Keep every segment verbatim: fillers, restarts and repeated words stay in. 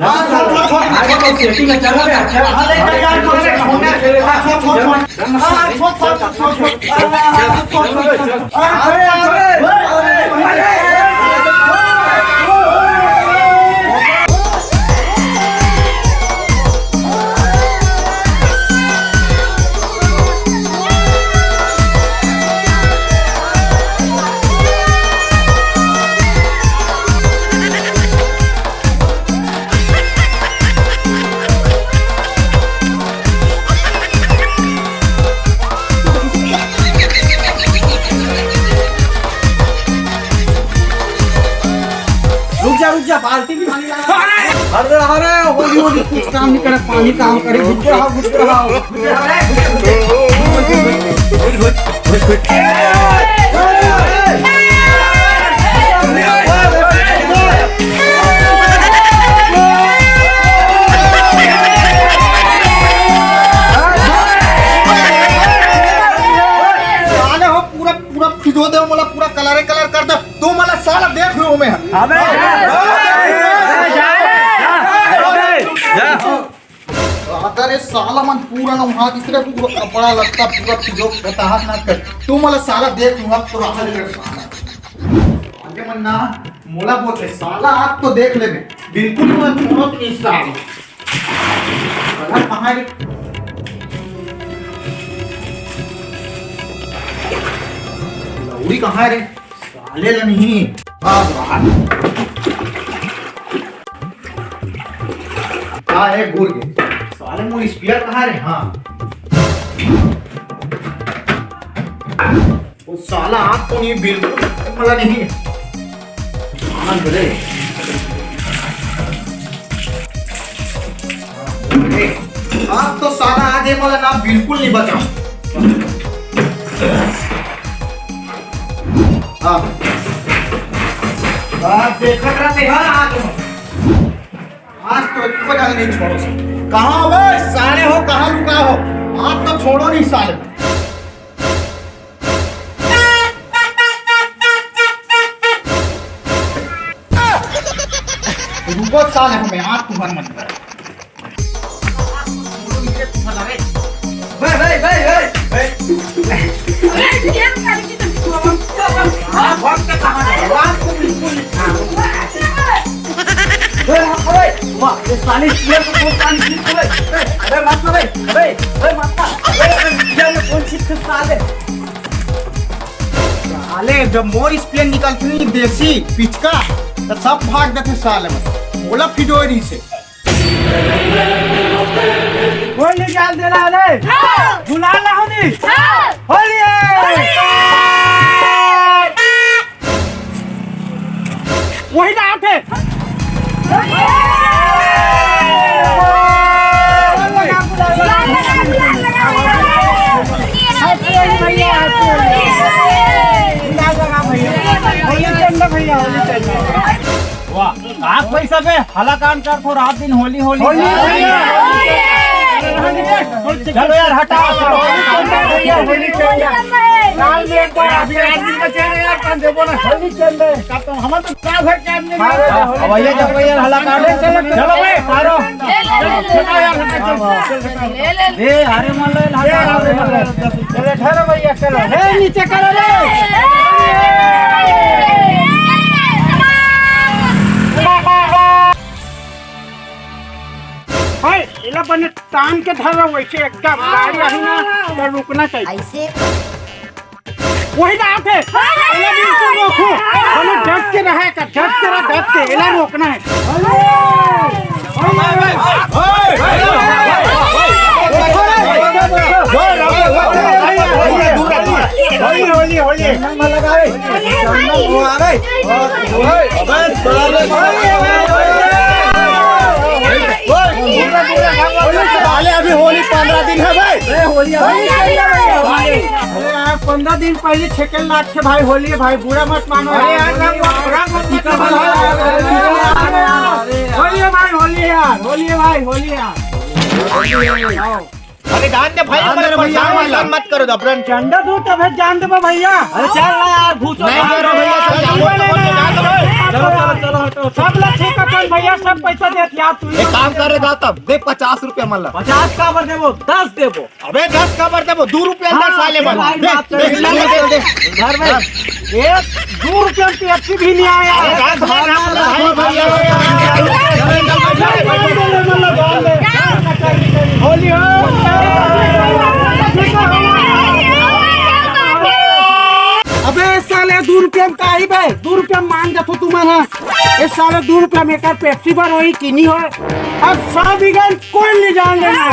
हाँ, छोड़, छोड़, छोड़। अरे तो सेटिंग अच्छा लग रहा है, अच्छा। हाँ, ले जा यार, छोड़, छोड़, छोड़। हाँ, छोड़, छोड़, छोड़। हाँ, छोड़, छोड़, छोड़, छोड़। हाँ, छोड़, छोड़, छोड़। अरे, अरे, अरे, अरे। रुक जा, रुक जा, बाल्टी भी पानी ला। अरे, अरे, होली, होली, कुछ काम नहीं करे, पानी काम करे, गुजर रहा, गुजर रहा। साले हो, पूरा, पूरा फिजो दे, मोला पूरा कलरे कलर कर दे। तू मला साला देख लूं मैं। अबे, अबे, जा, जा, अबे, जा। अरे साला मन पूरा ना वहां तीसरे पूरा कपड़ा लत्ता पूरा फिजो बताहत ना कर। तू मला साला देख लूं, अब तो रहा ले साला। आगे मन ना मोला बोलते साला, आप तो देख ले बे। बिल्कुल मत छोड़ो कि साला। साला कहां है रे? लौड़ी कहां है रे? साले ले नहीं। आ बाहर। का है गुड़ के? साले मोर स्पेयर कहां रे? हाँ। वो साला आप तो नहीं, बिल्कुल मला नहीं। हाँ, बोले। हाँ, बोले। आप तो साला आज ये मला ना बिल्कुल नहीं बचा। हाँ। आप देखत रहते हैं आज। आज तो एको झन नहीं छोड़ो। कहाँ हो बे साले हो, कहाँ लुका हो? आज तो छोड़ो नहीं साले। रुको साले, हमें आज तुम्हार मन कर। भाई, भाई, भाई, भाई, भाई। अरे, ये क्या है कि तुम हाँ, भक्त कहाँ है? भगवान को बिल्कुल नहीं। अरे, अरे, वाह, ये साले स्पेयर को कौन पानी पी ले? अरे, मत मारे, अरे, अरे, मत मार। अरे, अरे, स्पेयर में कौन चीज खिसका दे? साले, जब मोर स्पेयर निकलती नहीं देसी पिचका, तो सब भाग देते साले में। ओला फिजोरी से। होली डाल दे रहा है रे। हाँ। गुलाल लाओ नी। हाँ। होली है। होली है। वही ना आते। वाह, का पैसा पे हलाकान कर थो रात दिन होली, होली। होली, होली। चलो यार, हटाओ। होली चल रहा है। साल में एक बार अभी आठ दिन का चल रहा है यार, पाँच देबो ना। होली चल रहा है। का तो हम तो साल भर के आदमी। अरे, अब भैया, जब भैया हलाकान, चलो भाई, मारो। चलो यार, हटा, चलो। ए, अरे, मान लो, हटा, अरे, मान लो। चलो, ठहरो भैया, चलो। ए, नीचे करो रे। भाई, एला बने तान के धर रहो वैसे एकदम। गाड़ी आही ना, तो रुकना चाहिए। ऐसे वही बात है। एला बिल्कुल रोको। हमें डट के रहे का, डट के रहा, डट के। एला रोकना है। होली, होली, होली। साले, अभी होली पन्द्रह दिन है भाई। अरे यार, पन्द्रह दिन पहले छेके लाग के भाई, होली है भाई, बुरा मत मानो। अरे यार, रंग, रंग मत निकालो। होली है भाई, होली है यार, होली है भाई, होली है यार। अरे जान दे भाई, जान दे हमारे रे भैया, परेशान वैसा मत करो, दबरन। चंदा दो तब है, जान दे भैया। अरे चल ना यार, घूसो नहीं दे रहे भैया, चल, चल, चल, चल, चल। चलो, चलो, चलो, हटो। सब ला छेका कर भैया, सब पैसा दे दिया तू। एक काम कर रे, जा तब दे पचास रुपया मन ला। पचास का बर देबो, दस देबो। अबे दस का बर देबो, दो रुपया अंदर हाँ, साले मन। भाई, दे, बात दे, कर दे, दे, दे। घर में एक दो रुपया पेप्सी भी नहीं आया। अरे, दस हजार भाई, भाई, भाई, भाई। होली हो। अबे साले, दू रुपया में काही बे? दू रुपया में मान जाथो तुमन ह। ए साले, दू रुपया में एकर पेप्सी बर होही कि नी होय? अब सौ बीघा कोई ले जान लेना।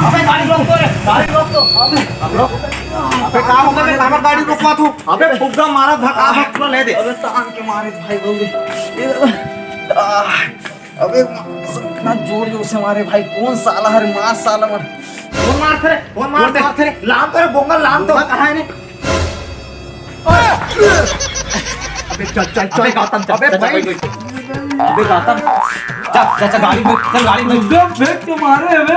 अबे गाड़ी रोक तो रे, गाड़ी रोक तो। अबे, अबे का हो गया? हमर गाड़ी रोकवा तू। अबे फुग्गा मारा, धक्का धक पूरा ले दे। अबे तान के मारे भाई, गौरी। ये, आह, अबे इतना जोर जोर से मारे भाई, कौन साला हर मार साला मर। कौन मार थे? कौन मार थे? कौन मार थे? लाम करे बोंगा, लाम तो। कहाँ है ने? अबे चल, चल, चल। अबे गौतम, चल, अबे चल, भाई। चल, चल, अबे गौतम, चल, चल, चल, गाड़ी में, चल, गाड़ी में। एकदम फेंक के मारे बे।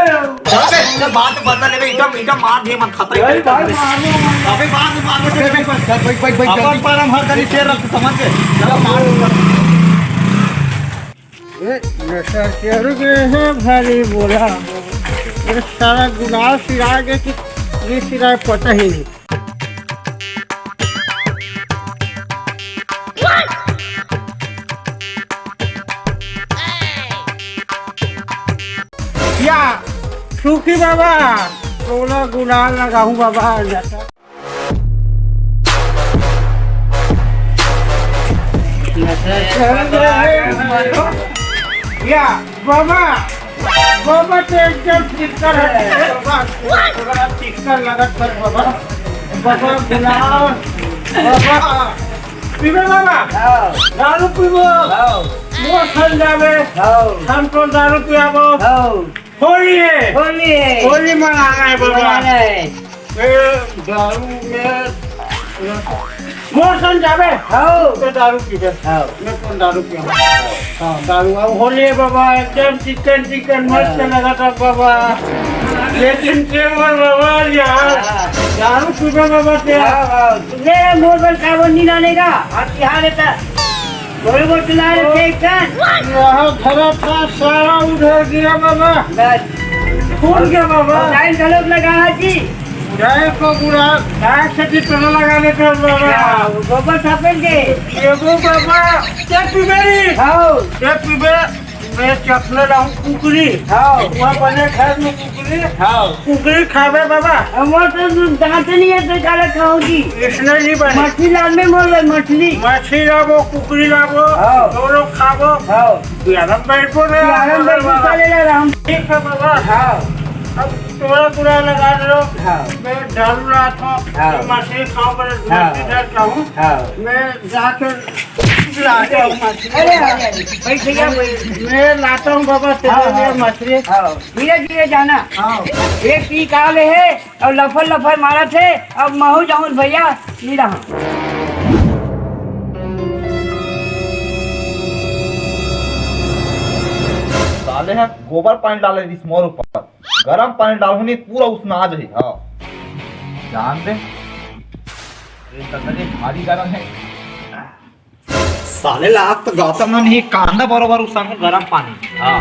चल बे, चल, बाद में बदला लेबे, एकदम, एकदम मार दिए, मन खतरा ही भाई, नहीं भाई, करते। मारो, मारो। अबे बाद में मारो, चल, चल, चल, भाई, भाई, भाई, अपन जल्दी। पर हम हर गली शेर रख, समझ गए? चल, मारो। ए, नशा चढ़ गए हैं भारी बोला। ये सारा गुलाल सिरा गए कि ये सिरा पता ही नहीं। या सुखी बाबा, तोला गुलाल लगाहूं बाबा, नशा। या बाबा, बाबा तो एकदम चिक्कर है बाबा, थोड़ा चिक्कर लगत कर बाबा। बाबा गुलाल, बाबा पीबे बाबा? हाँ। दारू पीबो? हाँ। मोर संग जाबे? हाँ। हम तो दारू पियाबो। हाँ। होली है। होली है। होली मनाना है बाबा। मनाना है। ए, दारू में मोर संग जाबे? हाँ। तो दारू पीबे। हाँ। मैं कौन दारू पिया? हाँ, दारू अब होली है बाबा, एकदम चिकन चिकन मस्त हाँ। लगा था बाबा। लेकिन केवल बाबा यार, हाँ। दारू पीबे बाबा क्या? हाँ, हाँ। ले मोर बर का वो नीला लेगा? हाँ, क्या लेता? बरोबर चला रे, फेंक कर। यहाँ धरा था, सारा उधर गिरा बाबा। बस। फूट गया बाबा। और लाइन गलत लगा है जी। उधार को बुरा, काहे से भी पता लगा लेते हो बाबा। क्या? गोबर छापेंगे। ये वो बाबा, क्या पीबे रे? हाँ। क्या पीबे? मैं चखना लाऊं कुकरी। हाँ। वहाँ बने घर में कुकरी। हाँ। कुकरी खाबे बाबा। हमर तो दांत नहीं है, तो काला खाऊंगी। इसने नहीं बने। मछली लान में मोर मछली। मछली लाबो, कुकरी लाबो, हाँ। दोनों खाबो। हाँ। प्यारा बैठो रे। प्यारा बैठो, चले जा रहा हम। ठीक है बाबा। हाँ। अब तोरा पूरा लगा दो। हाँ। मैं दारू लाता हूँ। हाँ। मैं मछली खाऊं, पर हाँ। मछली डर का हूँ। हाँ। मैं जाकर लाता हूँ मछली। अरे, अरे, अरे, बैठ भैया, बैठ। मैं लाता हूँ बाबा, तेरे हाँ, लिए हाँ। मछली। हाँ। धीरे धीरे जाना। हाँ। एक पी का ले है और लफर लफर मारत है। अब महू जाऊँ भैया, नहीं रहा। साले ह गोबर पानी डाले रिस मोर ऊपर, गरम पानी डालहूं नहीं, पूरा उसना आ जाही। हाँ, जान दे, ये ततरी भारी गरम है। साले ला आग तो गौतम न नहीं, कांदा बरोबर उसन गरम पानी। हाँ।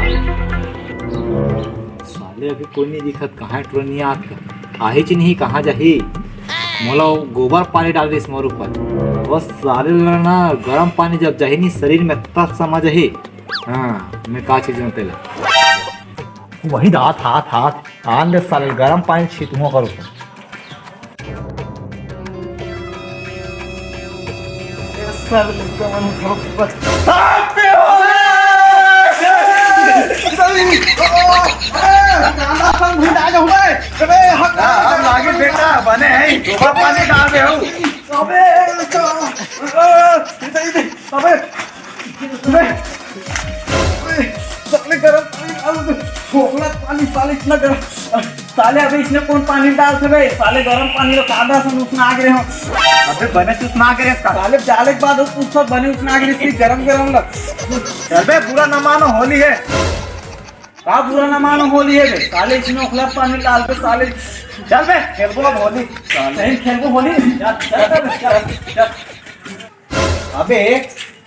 साले अभी कोई नहीं दिखत, कहाँ टुरनिया आग का? आही च नहीं, कहाँ जाही? मोला वो गोबर पानी डाल दिस मोर ऊपर। बस साले ला ना गरम पानी जब जाही नहीं शरीर में, तब समझ आही। हाँ, मैं का चीज हूँ तेला। वही हाथ, हाथ, हाथ। आन दे साले, गरम पानी छीतहूँ ओकर ऊपर। अब लागे बेटा, बने है, गोबर पानी डाल दे हो। अबे, अबे, अबे, अबे, साले गरम पानी डाल दे। खोखला पानी, साले इतना गरम। साले अबे इसने कौन पानी डालथे बे? साले गरम पानी लो, कादा से उसना आग रहे हो। अबे बने से उसना आग रहे इसका। साले डाले के बाद वो पूछो बने उसना आग रहे, इसकी गरम गरम लग। चल बे, बुरा ना मानो, होली है। का बुरा ना मानो, होली है बे? साले इसने ओखला पानी डाल दे साले। चल बे, खेलबो अब होली। साले खेलबो होली। चल, चल, चल, चल, चल। अबे,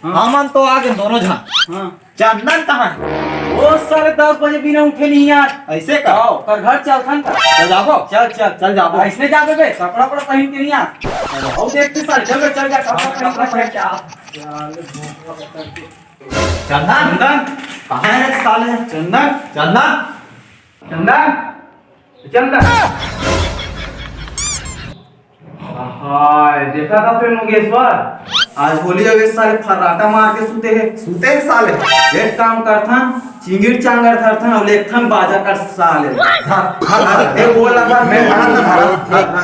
हाँ। हमन तो आगे दोनों झन। हाँ। चंदन कहाँ है? वो साले दस बजे बिना उठे नहीं यार। ऐसे का? आओ, कर घर चलथन का? चल जाबो। चल, चल। चल जाबो। ऐसने जाबे बे, कपड़ा वपड़ा पहन के नहीं आ। आओ देखते साले, चल बे, चल जा, कपड़ा पहन के चल जा। चंदन? चंदन? कहाँ है साले? चंदन? चंदन? चंदन? चंदन? हाय, देखा था फिर मुगेश्वर, आज होली अगे साले फर्राटा मार के सूते हे। सूते हे साले। एक काम करथन, चिंगिर चांगर धरथन अउ लेगथन बाजा कर साले। धर, धर, धर। ए, बोल ना, मैं धरा, धरा, धरा, धरा।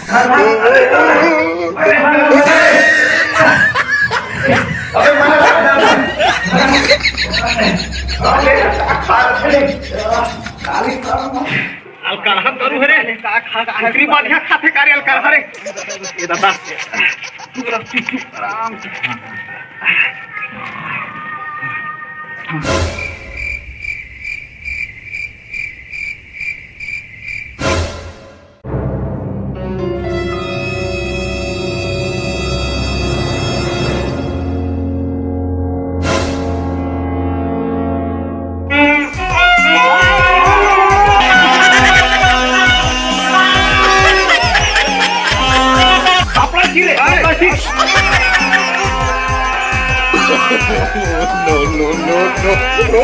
धर, धर। अबे, मना कर, धर, धर। अबे, साले, साले। अलकरहा दारू हरे। का खा, का खा, कुकरी बांधिया खाथे का रे अलकरहा रे। ये दादा। आराम से। कपड़ा चिरे, कपड़ा चिरे। No, no, no, no।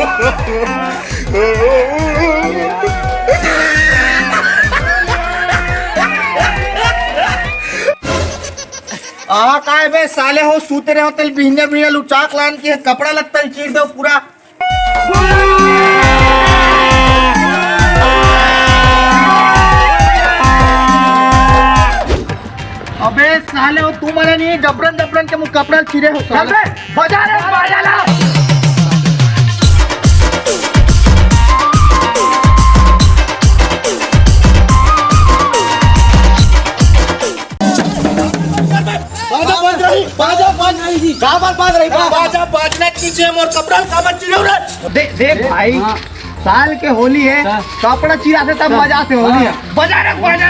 आ, काय बे साले हो, सूते रहो तल बिहनिया बिहनिया लुचाक लान के कपड़ा लत्ता ल चीर दो पूरा। अबे साले हो, तू मने नहीं, जबरन जबरन के मुँह कपड़ा ल चीरे हो साले। अबे बजा रे, बाजा ला। बाजा बज रही, बाजा बज रही जी। काबर बज रही? बाजा बजना कीजिए, मोर कपड़ा काबर चिल्लाऊ रे? दे, देख भाई, हाँ। साल के होली है, हाँ। कपड़ा चिराते तब हाँ। मजा आते होली है। हाँ। बजा रे, बजा।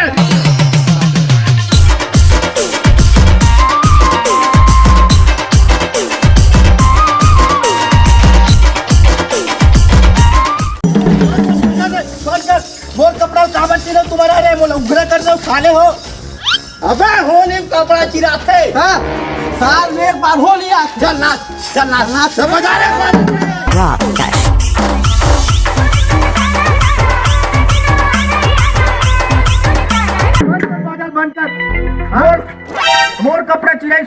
मोर कपड़ा काबर चिल्लाऊ तुम्हारा रे, मोला उघरा कर दो, साले हो। अबे होली में कपड़ा चिराथे। हाँ, साल में एक बार होली आथे। चल नाच, चल नाच, नाच। बजा रे, बजा।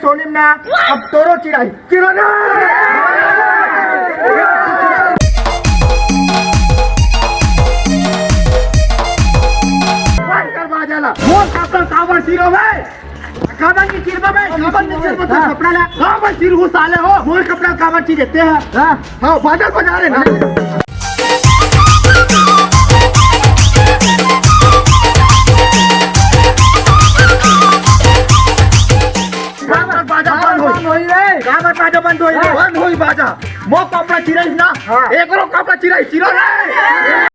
सोनिम ना, अब तोरो चिराई, चिरो ना। बंद कर बाजा ला। मोर कपड़ा काबर चिरो बे? काबर नहीं चिरबा बे? काबर नहीं चिरबा तोर कपड़ा ला? काबर चिरहू साले हो? मोर कपड़ा काबर चिर देते हैं? हाँ। हाँ, बाजा बजा रहे ना। बाजा बंद होई। होई रे। का बात बाजा बंद होई रे? बंद होई बाजा। मोर कपड़ा चिराइस ना। हाँ। एकरो कपड़ा चिराइस, चिरो रे।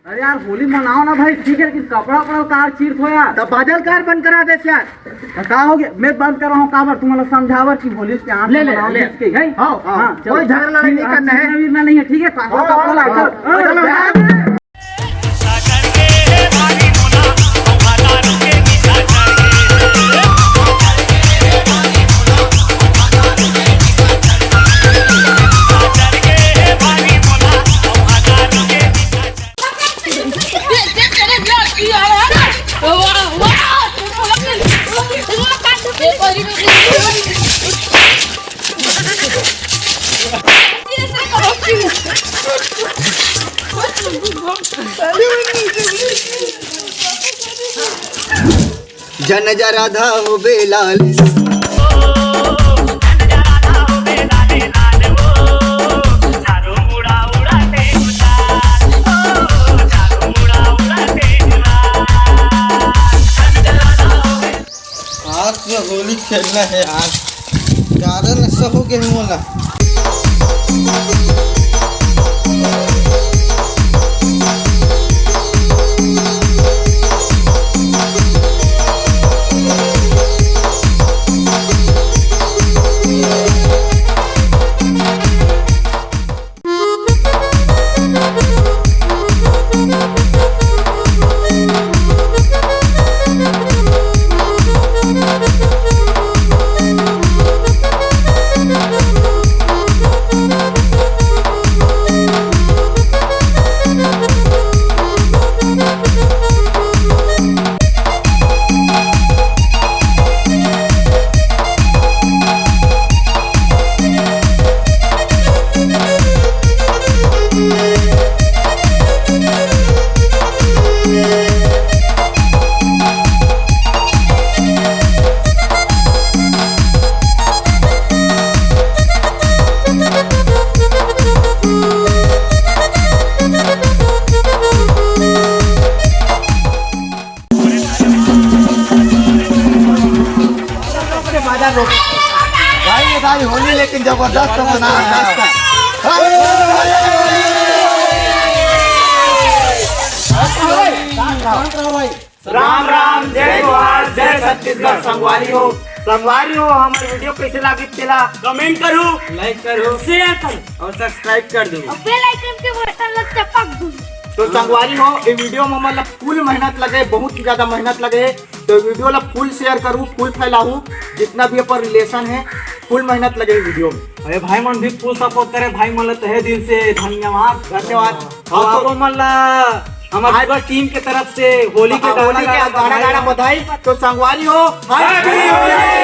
अरे यार, होली मनाओ ना भाई, ठीक है, लेकिन कपड़ा उपड़ा कार चीर थो यार। तब बाजा ल कार बंद करा दे यार। तो का हो गया? मैं बंद कर रहा हूँ काबर? तुम्हारा समझावर की होली के हाथ ले, ले, मनाओ ले। इसके, है? हाँ, हाँ, हाँ, चलो। कोई झगड़ा लड़ाई नहीं करना है। चिरना विरना नहीं है, ठीक है? हाँ, हाँ, हाँ, चलो, हाँ, चलो, चलो। जन जरा धाव बेलाल। आज तो होली खेलना है यार, कारण ऐसा हो गया मोला। भाई, ये भाई होली लेकिन जबरदस्त मना है। राम राम, जय जोहार, जय छत्तीसगढ़। संगवारी हो, संगवारी हो, हमारे वीडियो कैसे लागी तेला कमेंट करू, लाइक करू, शेयर करू और सब्सक्राइब कर दू। और बेल आइकन के बटन ला चपक दू। तो संगवारी हो, ये वीडियो में मतलब फुल मेहनत लगे, बहुत ही ज्यादा मेहनत लगे। तो वीडियो ला फुल शेयर करू, फुल फैलाऊ, जितना भी अपन रिलेशन है, फुल मेहनत लगे वीडियो में। अरे भाई मन भी फुल सपोर्ट करे, भाई मन ला तहे दिल से धन्यवाद। धन्यवाद। और आप मन ला हमारे पूरा टीम के तरफ से होली के होली के गाना गाना बधाई। तो संगवारी हो, हैप्पी होली।